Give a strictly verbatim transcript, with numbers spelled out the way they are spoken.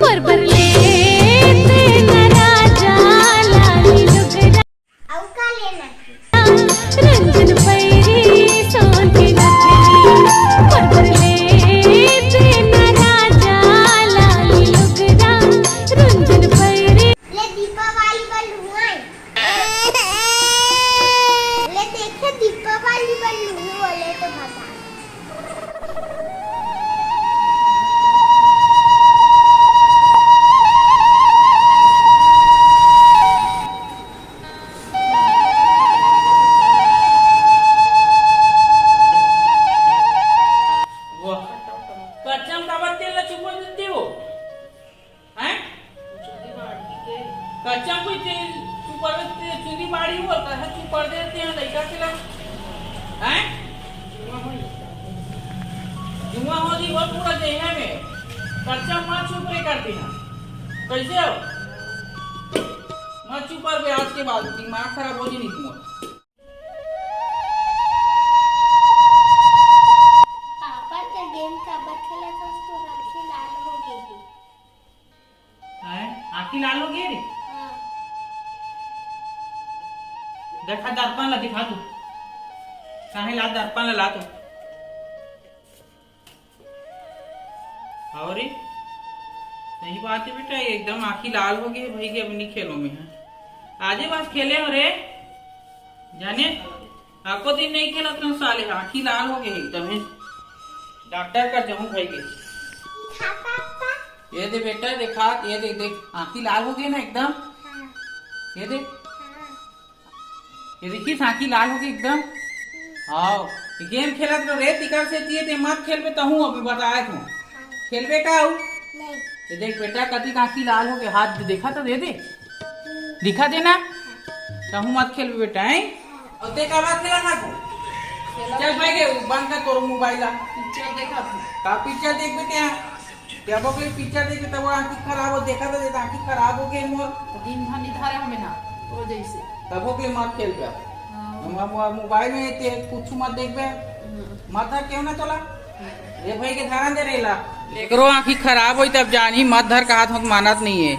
परबर ले तेना राजा लाली लुगरा। अउ का लेना हे? रंजन पैरी सोन के नथनी। परबर ले तेना राजा लाली लुगरा। रंजन पैरी। ले दीपावली बर लुआई। ले देखे दीपावली बर लुहू बोले तो बता। वाह। कच्चा में काबर तेल ला चुपा देती हो? हैं? कच्चा कोई तेल चुपा देते, चुंदी बाड़ी हो, कहा चुपा देते हैं लइका के ला। हैं? जुआ हो जी, वो पूरा देहे में। कच्चा मत चुपरे कर देना। कैसे हो? मत चुपा बे, आज के बाद दिमाग खराब हो जी नहीं तुम्हारा। पापा के गेम काबर खेलत हस, तोर आँखी लाल हो गे हे। हैं? आँखी लाल हो गे रे? हाँ। देखा दर्पण ला दिखा तू। काहे ला दर्पण ला ला तू। अउ रे, सही बात हे बेटा, एकदम आँखी लाल हो गे हे भई, के अब नहीं खेलो मैं, हाँ। आजे बस खेले हो रे, जाने, आको दिन नहीं खेलत रहो साले, आँखी लाल हो गे हे एकदम हे। डॉक्टर कर जाहूँ भई के। ये दे बेटा, देखा, ये दे, देख, आँखी लाल हो गे ना एकदम। हाँ। ये दे। हाँ। ये देखिस, आँखी लाल हो गे एकदम। हाँ, ये गेम खेलत रहो रे, तिकर से दिए ते मत खेलबे, तहूँ अभी बताए तू। खेलबे का हूँ? नहीं। ये देख बेटा, कतिक आँखी लाल हो गे, हाथ दे, देखा तो दे दे। दिखा दे ना। तहूँ मत खेलबे बेटा, हैं? अउ ते का बात खेला था तू? चल भाई के बंद कर तोर मोबाइल ला। पिक्चर देखा था। का पिक्चर देख बेटे? तब ओके पिक्चर देखे तब आँखी खराब हो, देखा तो देता आँखी खराब हो गे मोर। दिन भर निधारे हमें ना, तो जैसे। तब ओके मत खेलबे। हाँ। हम, हम मोबाइल में ते कुछ मत देखबे। हम्म। मत धर केहू ना तोला। हम्म। ए भई के ध्यान दे रेला। एकरो आँखी खराब होई तब जानी, मत धर कहात हों त मानत नहीं हे।